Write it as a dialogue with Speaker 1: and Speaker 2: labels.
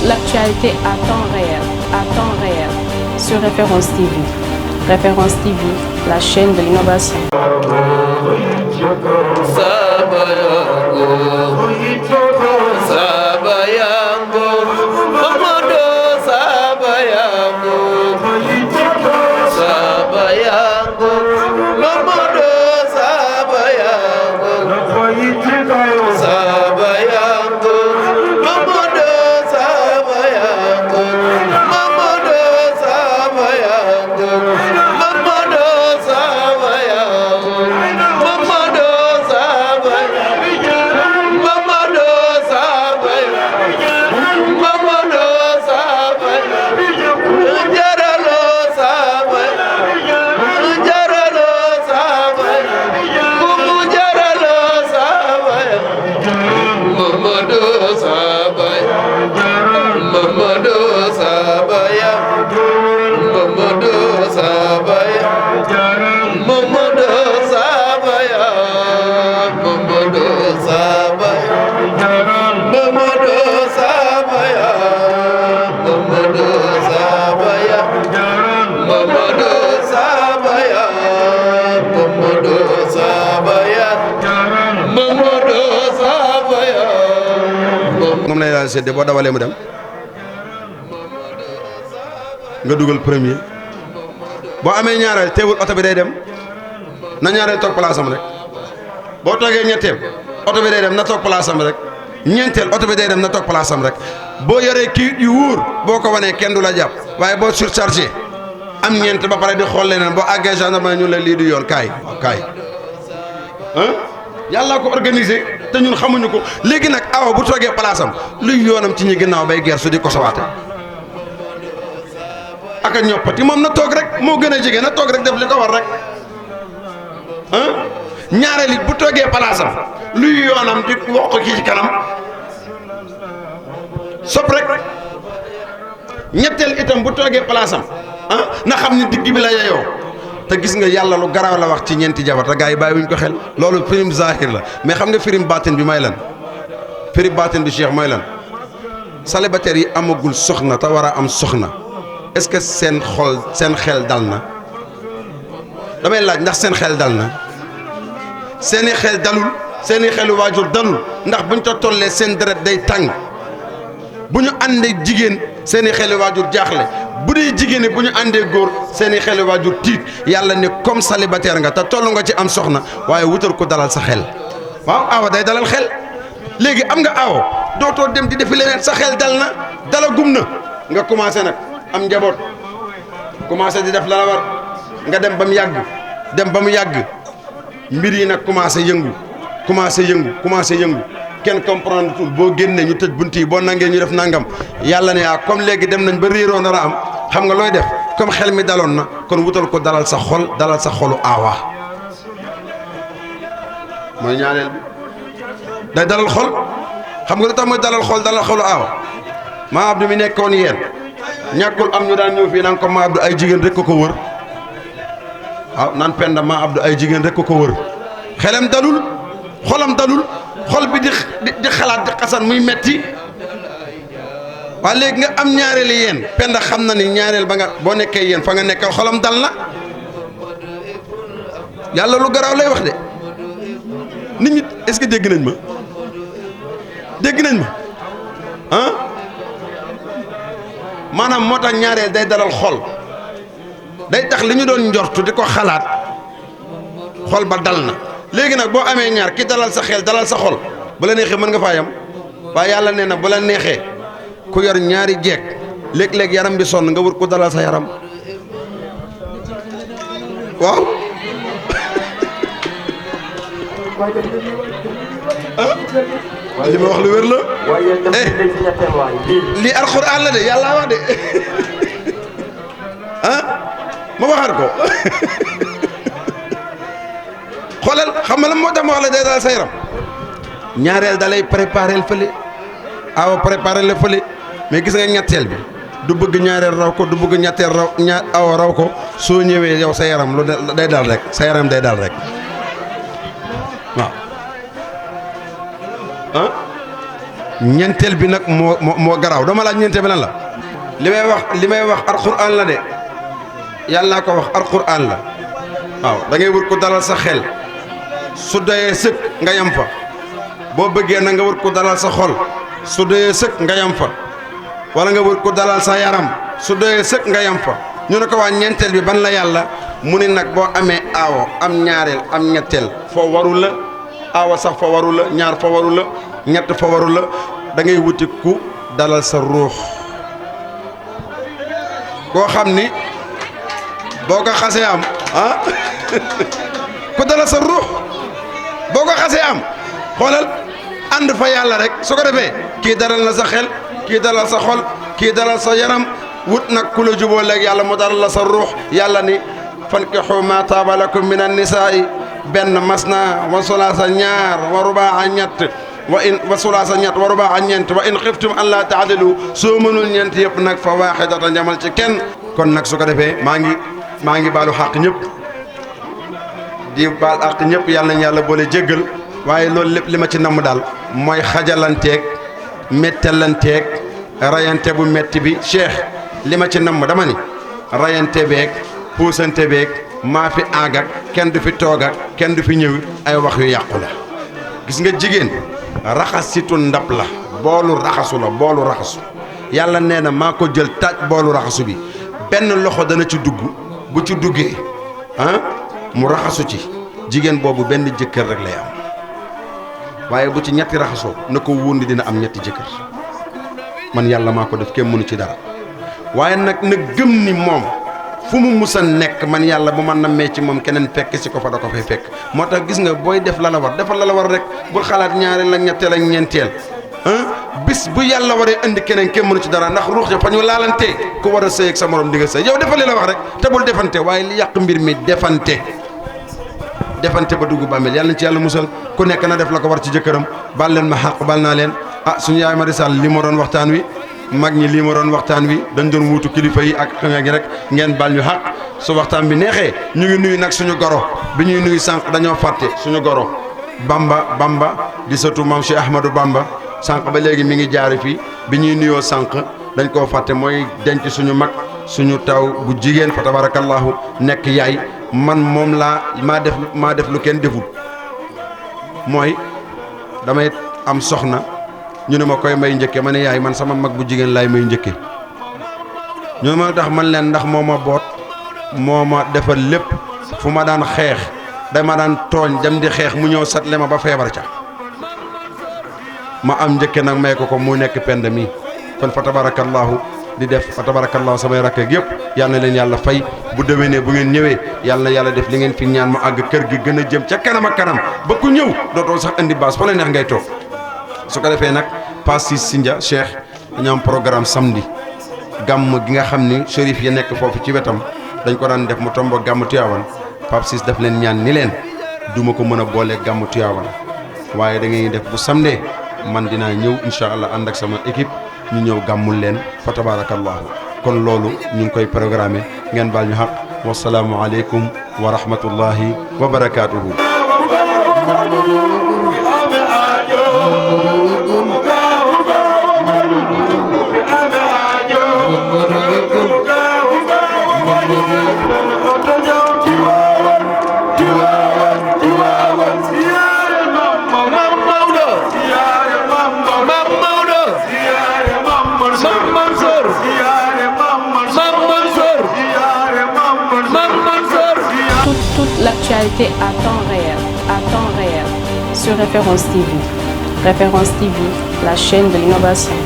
Speaker 1: toute l'actualité à temps réel, sur Référence TV. Référence TV, la chaîne de l'innovation.
Speaker 2: moom lay daal séddee boo dawalee mu dem nga dugal premier boo amee ñaareel teewul oto bi day dem na ñaareel toog place am rek boo toogee ñetteel oto bi day dem na toog place am rek ñeenteel oto bi day dem na toog place am rek boo yoree kii yu wóor boo ko wanee kenn du la jàpp waaye boo surchargé am ñeent ba pare di xool leneen boo àggee gendarmerie ñu la lii du yoon kaay yàlla ko organisé te ñun xamuñu ko léegi nag awa bu toogee place am luy yoonam ci ñi ginnaaw bay gersu di ko sawaate ak a ñoppati moom na toog rek moo gën a jege na toog rek def li ko war rek ñaareel it bu toogee place am luy yoonam di wax ko kii ci kanam sopp rek ñetteel itam bu toogee place am na xam ni digg bi la yeyoo te gis nga yàlla lu garaaw la wax ci ñeenti jabar te gaa yi bàyyi wuñ ko xel loolu firim zahir la mais xam nga firim baatin bi may lan firim baatin bi cheikh mooy lan célibataire yi amagul soxna te war a am soxna est-ce que seen xel dal na damay laaj ndax seen xel dal na seeni xel dalul seeni xelu waajur dalul ndax buñ ta tollee seen deret day tàng bu ñu àndee jigéen seeni xelu waajur jaaxle bu dee jigéen bu ñu àndee góor seeni xelu waajur tiit yàlla ne comme célibataire nga te toll nga ci am soxna waaye wutal ko dalal sa xel waaw aawa day dalal xel léegi am nga aawo dootoo dem di defi leneen sa xel dal na dala gum na nga commencé nag am njaboot commencé di def la war nga dem ba mu yàgg mbir yi nag commencé yëngu kenn comprendre tul boo génnee ñu tëj bunt yi boo nangee ñu def nangam yàlla ne comme léegi dem nañ ba réeroo nar a am xam nga looy def comme xel mi daloon na kon wutal ko dalal sa xolu aawa mooy ñaaneel bi day dalal xol xam nga lu tax mooy dalal xolu aawa maa Abdou mi nekkoon yéen ñàkkul am ñu daan ñëw fii naan ko maa Abdou ay jigéen rek ko wër waaw naan Penda maa Abdou ay jigéen rek ko wër xelam dalul xolam dalul xol bi di xalaat di xasan muy metti waaye léegi nga am ñaareeli yéen Penda xam na ni ñaareel ba nga boo nekkee yéen fa nga nekkal xolam dal na yàlla lu garaaw lay wax de nit ñi est-ce que dégg nañ ma maanaam moo tax ñaareel day dalal xol day tax li ñu doon njortu di ko xalaat xol ba dal na léegi nag boo amee ñaar ki dalal sa xel dalal sa xol bu la neexee mën nga faa yam waaye yàlla nee na bu la neexee ku yor ñaari jeeg léeg-léeg yaram bi sonn nga wër ko dalal sa yaram waaw li ma wax lu wér la lii alxuraan la de yàlla wax de ma waxaat ko xoolal xam nga la moo tax ma wax la day daal sa yaram ñaareel da lay préparé fële awa préparé la fële mais gis nga ñetteel bi du bëgg ñaareel raw ko du bëgg ñetteel awa raw ko soo ñëwee yow sa yaram lu day dal rek sa yaram day dal rek waaw ñeenteel bi nag moo garaaw dama laaj ñeenteel bi lan la li may wax alquran la de yàlla naa ko wax alquran la waaw da ngay wër ko dalal sa xel su doyee sëkk nga yam fa boo bëggee na nga wër ko dalal sa xol su doyee sëkk nga yam fa wala nga wër ko dalal sa yaram su doyee sëkk nga yam fa ñu ne ko waa ñeenteel bi ban la yàlla mu ne nag boo amee aawo am ñaareel am ñetteel foo waru la aawo sax fa waru la ñaar fa waru la ñett fa waru la da ngay wuti ku dalal sa ruux koo xam ni boo ko xasee am ku dalal sa ruux boo ko xasee am xoolal ànd fa yàlla rek su ko defee kii dalal na sa xel kii dalal sa xol kii dalal sa yaram wut nag ku la juboo léegi yàlla mu dalal la sa ruux yàlla ni fankihu ma taaba lakum min annisaa'i benn masna wa sulaasa ñaar wa rubaa ñett wa sulaasa ñett wa rubaa ñeent wa in xiftum an laa taadilu soo mënul ñeent yëpp nag fa waaxidatan jamal ci kenn kon nag su ko defee maa ngi baalu xàq ñëpp di baal àq ñëpp yàlla nañ yàlla boole jéggal waaye loolu lépp li ma ci namm daal mooy xajalanteeg méttalanteeg rayante bu metti bi Cheikh li ma ci namm dama ni rayante beeg puusante beeg maa fi àgg ak kenn du fi toog ak kenn du fi ñëw ay wax yu yàqu la gis nga jigéen raxasitu ndab la boolu raxasu la boolu raxasu yàlla nee na maa ko jël taaj boolu raxasu bi benn loxo dana ci dugg bu ci duggee mu raxasu ci jigéen boobu benn jëkkër rek lay am waaye bu ci ñetti raxasoo na ko wundi dina am ñetti jëkkër man yàlla maa ko def kenn mënu ci dara waaye nag na gëm ni moom fu mu musa nekk man yàlla bu ma nammee ci moom keneen fekk si ko fa da ko fay fekk moo tax gis nga booy def la la war defal la la war rek bul xalaat ñaareel ak ñetteel ak ñeenteel bis bu yàlla waree indi keneen kenn mënu ci dara ndax ruux ja fa ñu laalantee ku war a sëy ak sa morom di nga sëy yow defal li la wax rek te bul defante waaye li yàq mbir mi defante ba dugg bàmmeel yàlla na ci yàlla musal ku nekk na def la ko war ci jëkkëram bal leen ma xàq bal naa leen suñu yaay Mari Sall li ma doon waxtaan wi mag ñi lii ma doon waxtaan wi dañ doon wuutu kilifa yi ak xëy gi rek ngeen bal ñu xàq su waxtaan bi neexee ñu ngi nuyu nag suñu goro bi ñuy nuyu sànq dañoo fàtte suñu goro Bamba di sëtu maam Cheikh Ahmadou Bamba sànq ba léegi mi ngi jaari fii bi ñuy nuyoo sànq dañ koo fàtte mooy denc suñu mag suñu taw bu jigéen fa tabarakallahu nekk yaay man moom maa def lu kenn deful mooy damay am soxna ñu ne ma koy may njëkke ma ne yaay man sama mag bu jigéen laay may njëkke ñu ma tax man leen ndax moo ma boot moo ma defal lépp fu ma daan xeex dama daan tooñ dem di xeex mu ñëw satle ma ba feebar ca ma am njëkke nag may ko mu nekk pend mi kon fa tabarakallahu di def fa tabarakallahu samay rakk ak yëpp yal na leen yàlla fay bu déwénee bu ngeen ñëwee yàlla na yàlla def li ngeen fi ñaan mu àgg kër gi gën a jëm ca kanam ak kanam ba ku ñëw dootoo sax indi baas fa la neex ngay toog su ko defee nag Pape Ciss Sindia Cheikh dañoo am programme samedi gàmm gi nga xam ni shérif yi nekk foofu ci wetam dañ ko daan def mu tombo gàmm Tiwaawan Pape Ciss daf leen ñaan ni leen duma ko mën a boolee gàmm Tiwaawan waaye da ngay def bu samedi man dinaa ñëw incha allah ànd ak sama équipe ñu ñëw gàmmul leen fa tabarakallahu kon loolu ñu ngi koy programmé ngeen baal ñu xaq wasalaamu aleykum wa rahmatullahi wa barakaatuhu.
Speaker 1: Toute l'actualité à temps réel sur Référence TV. Référence TV, la chaîne de l'innovation.